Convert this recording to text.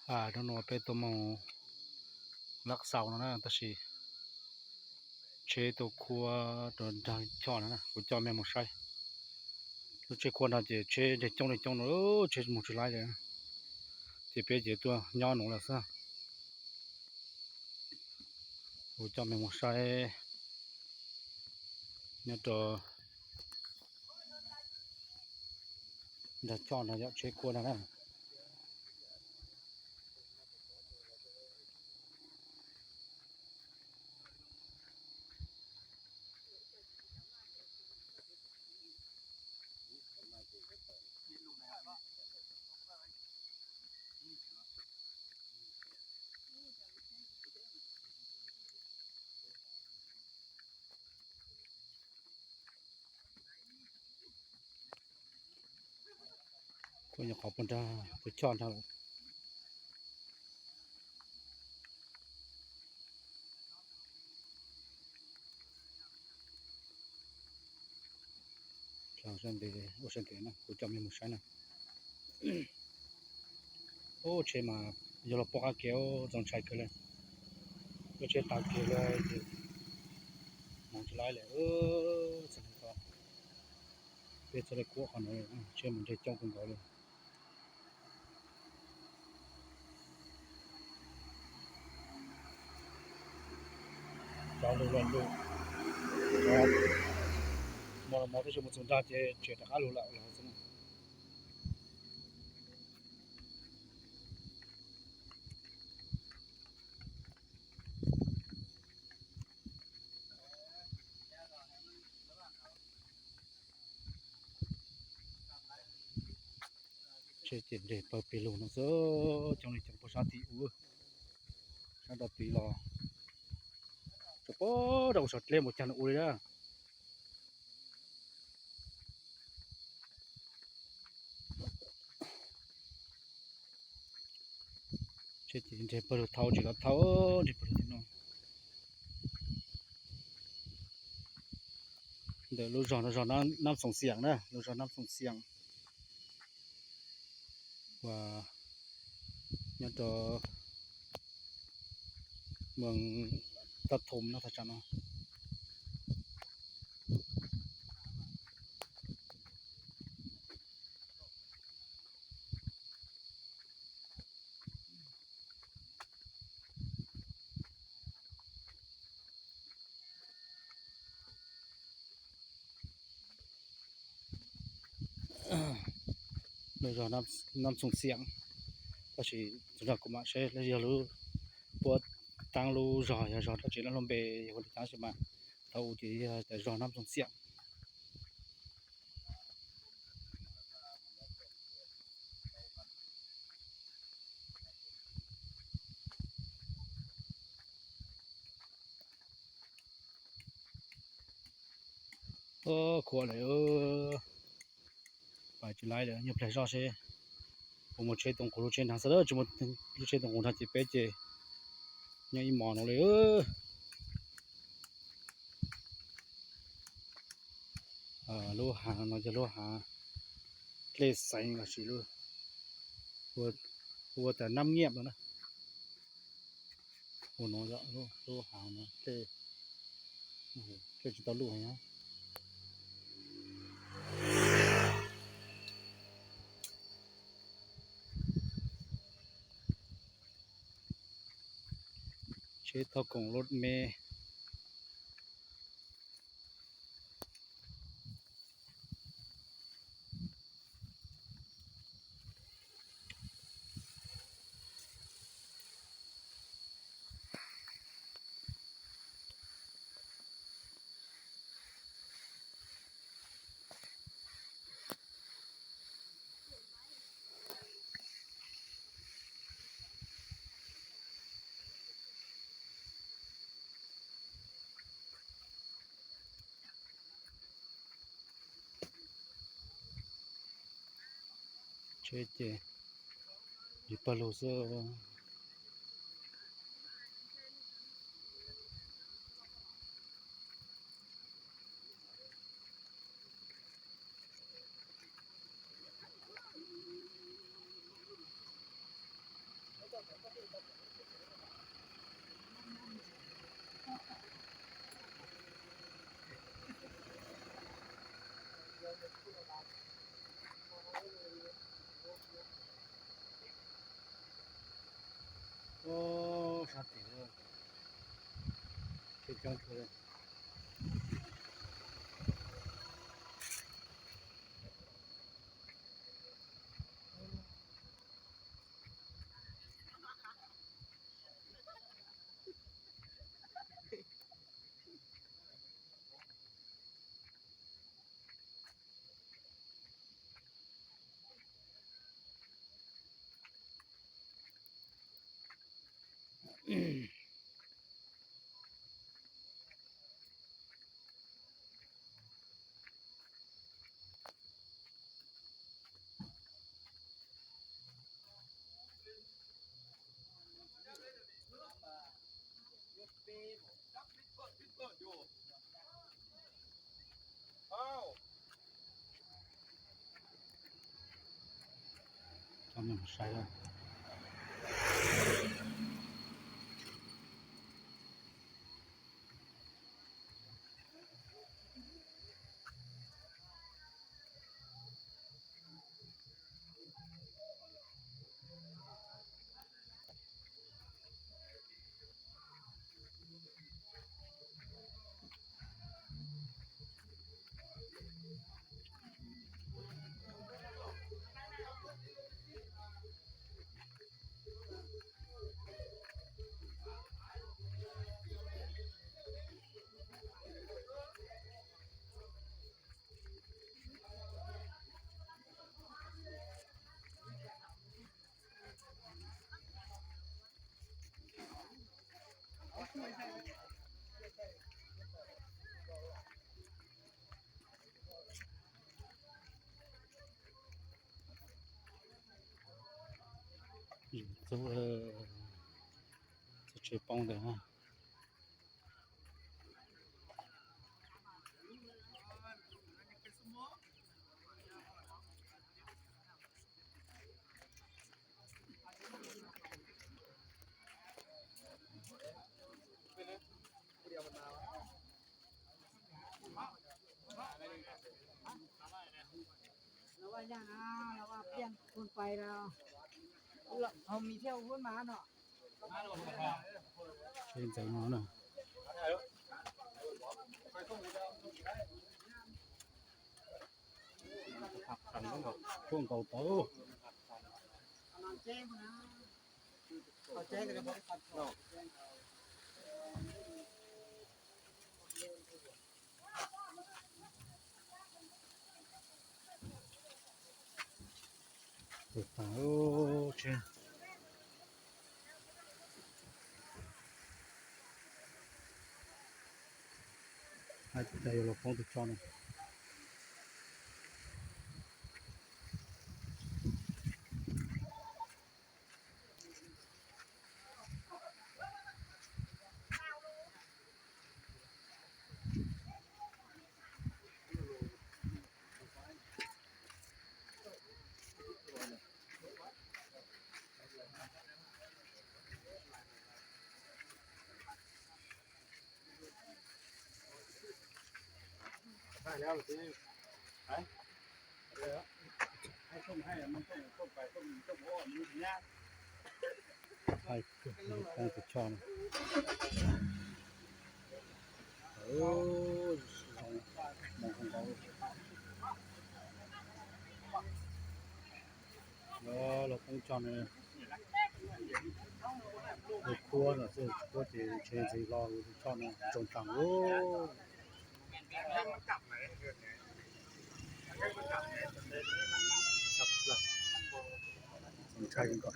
Hnub no peb tuaj mus Laj Xaus no na, tab sis tsheb tuaj khuab rau Nrag Choj no na, kuv coj mej mus saib. Lub tsheb khuab no ces tsheb nres coob nres coob no, tsheb mus tsis laib li, ces peb ces tuaj nyob no lawm xwb. Kuv coj mej mus saib nyob rau Nrag Choj no yog tsheb khuab no na. Kuj nyuam qhuav poob nrag tus choj nrag lawm. Ua sab ntev na, kuv coj mej mus saib na. Ub, tsheb mas yog los poob qab kev txaus ntshai kawg li. Lub tsheb tav kiag li ces mus tsis laib li. Txog li ko, peb txog li kuab qhov no, tsheb mus nres coob kawg nkaus li. Cov lug los lug, mos los mos, tab sis mus txog nrag ces tseem rov qab lug lawm los xwb na. Tsheb ces nres pawg pes lug no xwb, coob li coob puag sab tid ub, sab nraud tid los tsuas puag rau kuv saum dleb mus cag no ua li na. Tsheb ces nres pawg lug thau tsis los thau, nres pawg lug tim no. Ntawm lub zog no zog Nab Xoom Xiam na, lub zog Nab Xoom Xiam uas nyob rau moos Taj Thom no thaj tsam no. Lub zog Nab Xoom Xiam, tab sis txog no kuv mam saib yog lub puab taab lub zog yog zog dab tsi lub npe yog ua li cas tab sis mas thaum ub ces yog tias zog Nab Xoom Xiam. Khuam lawm, pais tsis laib lawm, nyuag pliag zoj seb puas mus tsheb tus nqus lub tsheb nrag xwb, tsis mus lub tsheb tus nqus nrag ces peb ces nyob ib mos no li. Lub hav no yog lub hav dlej xeev los sis ua tas Nab Nyiaj no na. Ua no lub hav no dlej tsis tau luj heev. Tsheb thauj koom lub me. Tsheb ces ib pawg lug xwb. Ub, sab tid, coob coob kawg li. Cho nws saib. Txuj, txuj tsev poob ntawd na. Ntxeev no na. Tuaj nkaus tau. Tus tas, ub, tsheb. Hais tias yuav los poob tus tsho no. Hais tias los poob tus tsho no. Zoo, mus nkaus. Los poob tsho no. Tus khuab no xwb, khuab ces ntshe ntxiv hlo tus tsho no tsoo tas lawm. Ntshai kawg nkaus.